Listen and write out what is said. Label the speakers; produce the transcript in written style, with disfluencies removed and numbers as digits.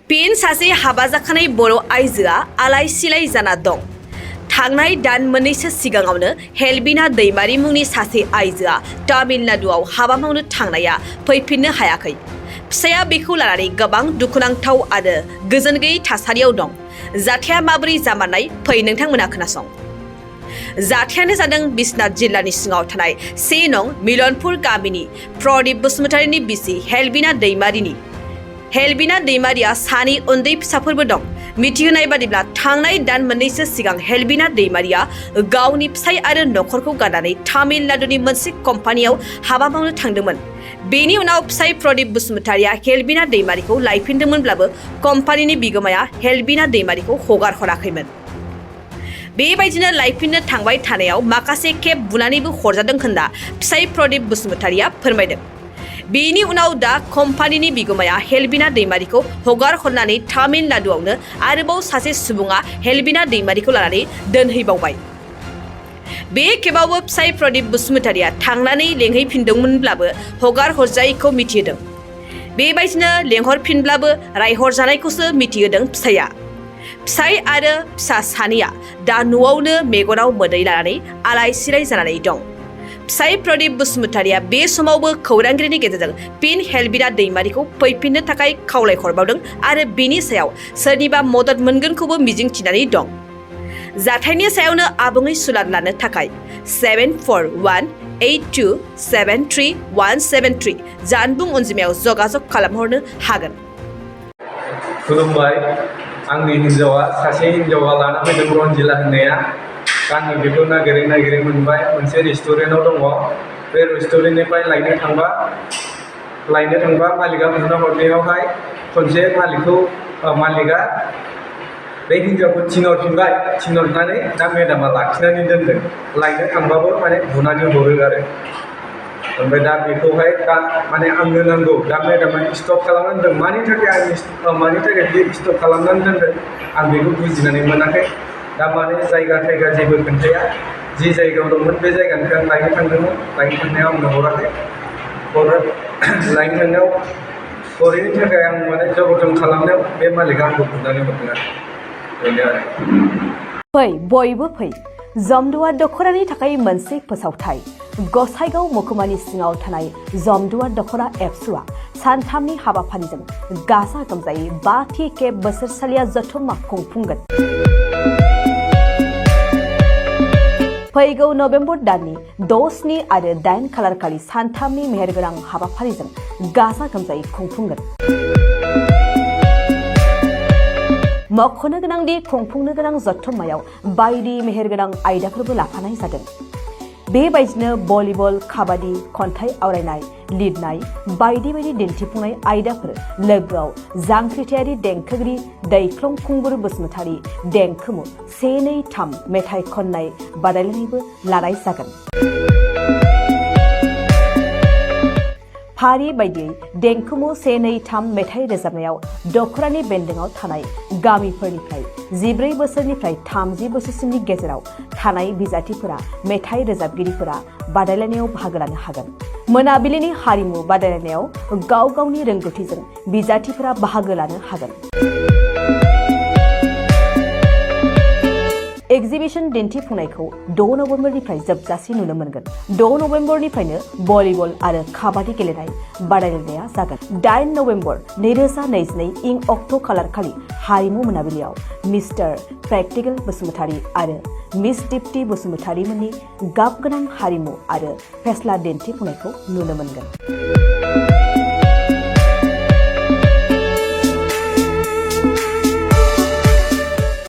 Speaker 1: फिन सासे हाबा जाखानाय बर' आइजोआ आलाय सिलाय जाना दं। थांनाय दान मोननैसो सिगाङावनो हेलबिना दैमारि मुंनि सासे आइजोआ तामिलनाडुआव हाबा मावनो थांनाया फैफिननो हायाखै। फिसाया बेखौ लानानै गोबां दुखुनांथाव आरो गोजोन गैयै थासारियाव दं। जाथाया माबोरै जामारनाय फै नोंथांमोना खोनासं। जाथायानो जादों बिश्वनाथ जिल्लानि सिङाव थानाय 1 नं मिलनपुर गामिनि प्रदीप बसुमतारीनि बिसि हेलबिना दैमारिनि। हेलबिना दैमारिया सानै उन्दै फिसाफोरबो दं। मिथिहोनाय बादिब्ला थांनाय दान मोननैसो सिगां हेलबिना दैमारिया गावनि फिसाय आरो नखरखौ गारनानै तामिलनाडुनि मोनसे कम्पानियाव हाबा मावनो थांदोंमोन। बेनि उनाव फिसाय प्रदीप बसुमतारीया हेलबिना दैमारिखौ लायफिनदोंमोनब्लाबो कम्पानिनि बिगोमाया हेलबिना दैमारिखौ हगार हराखैमोन। बेबायदिनो लायफिननो थांबाय थानायाव माखासे खेब बुनानैबो हरजादों होनना फिसाय प्रदीप बसुमतारीया फोरमायदों। बेनि उनाव दा कम्पानिनि बिगोमाया हेलबिना दैमारिखौ हगार हरनानै तामिलनाडुआवनो आरोबाव सासे सुबुङा हेलबिना दैमारिखौ लानानै दोनहैबावबाय। बे खेबावबो फिसाय प्रदीप बसुमतारीया थांनानै लेंहैफिनदोंमोनब्लाबो हगार हरजायैखौ मिथिहोदों। बेबायदिनो लेंहरफिनब्लाबो रायहरजानायखौसो मिथिहोदों फिसाया। फिसाय आरो फिसा सानैया दा न'आवनो मेगनाव मोदै लानानै आलाय सिलाय जानानै दं। फिसाय प्रदीप बसुमतारीया बे समावबो खौरांगिरिनि गेजेरजों फिन हेलबिना दैमारिखौ फैफिननो थाखाय खावलायहरबावदों आरो बेनि सायाव सोरनिबा मदद मोनगोनखौबो मिजिंथिनानै दं। जाथायनि सायावनो आबुङै सुलाद लानो थाखाय 7418273173 जानबुं अनजिमायाव जगाजग खालामहरनो हागोन।
Speaker 2: खुलुमबाय। आंनि हिन्जावा सासे हिन्जावा लाना फैदों रनजिला होननाया। आङो बेखौ नागिरै मोनबाय। मोनसे रेस्टुरेन्टआव दङ। बे रेस्टुरेन्टनिफ्राय लायनो थांबा मालिकआ बुना हरनायावहाय खनसे मालिकआ बे हिन्जावखौ थिनहरनानै दा मेडामा लाखिनानै दोनदों। लायनो थांबाबो बुनानै हरो आरो। ओमफ्राय दा बेखौहाय आंनो नांगौ। दा मेडामा स्टप खालामनानै दोनदों। मानि थाखाय बे स्टप खालामनानै दोनदों आं बेखौ बुजिनानै मोनाखै। दा जायगा थायगा जेबो खोन्थाया। जि जायगायाव दंमोन बे जायगानिफ्राय आं लायनो थांदोंमोन। लायनो थांनायाव आंनो हराखै। लायनो थांनायाव हरैनि थाखाय आं जबरजन खालामनायाव बे मालिकआ आंखौ बुनानै हरदों आरो। बेनो आरो।
Speaker 1: फै बयबो फै। जमदुवार दख'रानि थाखाय मोनसे फोसावथाय। गसाइगाव महकुमानि सिङाव थानाय जमदुवार दख'रा एबसुआ सानथामनि हाबाफारिजों गाजा गोमजायै 5थि खेब बोसोरसालिया जथुम्मा खुंफुंगोन। फैगौ नबेम्बर दाननि 6, 7 आरो 8 खालारखालि सानथामनि मेहेरगोनां हाबाफारिजों गाजा गोमजायै खुंफुंगोन। मख'नो गोनांदि खुंफुंनो गोनां जथुम्मायाव बायदि मेहेरगोनां आयदाफोरबो लाफानाय जादों। बेबायदिनो भलिबल, काबादि, खन्थाइ आवरायनाय, लिरनाय बायदि दिन्थिफुंनाय आयदाफोर लोगोआव जांख्रिथायारि देंखोगिरि दैख्लं खुंगुर बसुमतारी देंखोमु 1, 2, 3 मेथाइ खननाय बादायलायनायबो लानाय जागोन। फारि बायदियै देंखोमु 1, 2, 3 मेथाइ रोजाबनायाव दख'रानि बेन्दोङाव थानाय गामिफोरनिफ्राय 14 बोसोरनिफ्राय 30 बोसोरसिमनि गेजेराव थानाय बिजाथिफोरा मेथाइ रोजाबगिरिफोरा बादायलायनायाव बाहागो लानो हागोन। मोनाबिलिनि हारिमु बादायलायनायाव गाव गावनि रोंगौथिजों बिजाथिफोरा बाहागो लानो हागोन। एक्जिबिशन दिन्थिफुंनायखौ 6 नबेम्बरनिफ्राय जोबजासिम नुनो मोनगोन। 6 नबेम्बरनिफ्रायनो भलिबल आरो काबादि गेलेनाय बादायलायनाया जागोन। 8 नबेम्बर 2022 इं अक्ट' खालारखालि हारिमु मोनाबिलियाव मिस्टार प्रेक्टिकेल बसुमतारी आरो मिस दीप्ति बसुमतारी मोननि गाब गोनां हारिमु आरो फेस्ला दिन्थिफुंनायखौ नुनो मोनगोन।